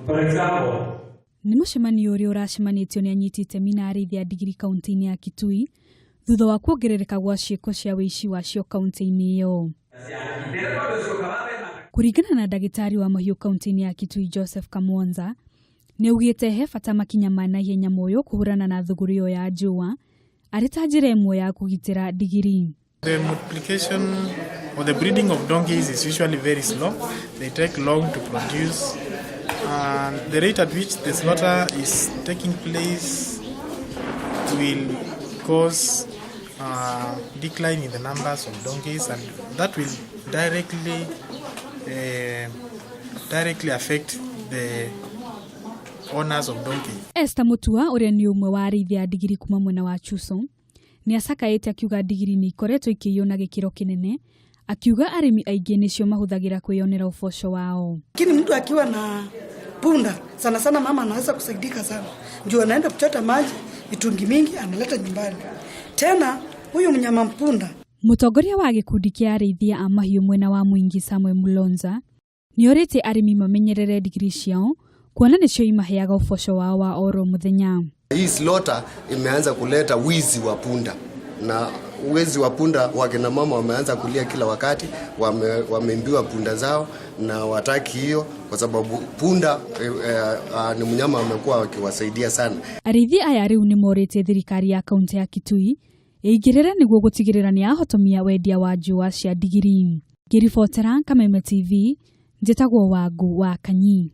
For example, Nĩ mũcemanio ũrĩa ũracemanĩtio nĩ anyiti itemi na arĩithi a ndigiri kaunti-inĩ ya Kitui thutha wa kuongerereka gwa ciĩko cia wĩici wacio kaunti-inĩ ĩyo. Kũringana na ndagĩtarĩ wa mahiũ kaunti-inĩ ya Kitui Joseph Kamwanza, nĩ augĩte he bata makinya ma naihenya moywo kũhũrana na thũgũrĩ ĩyo ya njũa arĩ ta njĩra ĩmwe ya kũgitĩra ndigiri. The multiplication or the breeding of donkeys is usually very slow. They take long to produce. And the rate at which the slaughter is taking place will cause decline in the numbers of donkeys, and that will directly affect the owners of donkeys. Esther Mutua ũrĩa nĩ ũmwe wa arĩithi a ndigiri kuma mwena wa Chuso nĩ acakaĩte akiuga ndigiri nĩ ikoretwo ikĩiywo na gĩkĩro kĩnene, akiuga arĩmi aingĩ nĩcio mahũthagĩra kwĩyonera ũboco wao. Lakini mtu akiwa na punda sana sana, mama anaweza kusaidika sana juu anaenda kuchota maji mitungi mingi analeta nyumbani. Tena huyu mnyama mpunda. Mũtongoria wa gĩkundi kĩa arĩithia a mahiũ mwena wa Mwingi Samuel Mulonza nĩ orĩtie arĩmi mamenyerere ndigiri ciao kuona nĩcio imaheaga ũboco wao wa oro mũthenya. Hii slaughter imeanza kuleta wizi wa punda na wizi wa punda, wakina mama wameanza kulia kila wakati, wameibiwa punda zao na wataki hiyo, kwa sababu punda ni mnyama amekuwa wakiwasaidia sana. Arĩithi aya rĩu nĩ morĩtie thirikari ya kaunti ya Kitui ĩingĩrĩre nĩguo gũtigĩrĩra nĩ yahotomia wendia wa njũa cia ndigiri. Ngĩribotera Kameme TV, njĩtagwo Wangu wa Kanyi.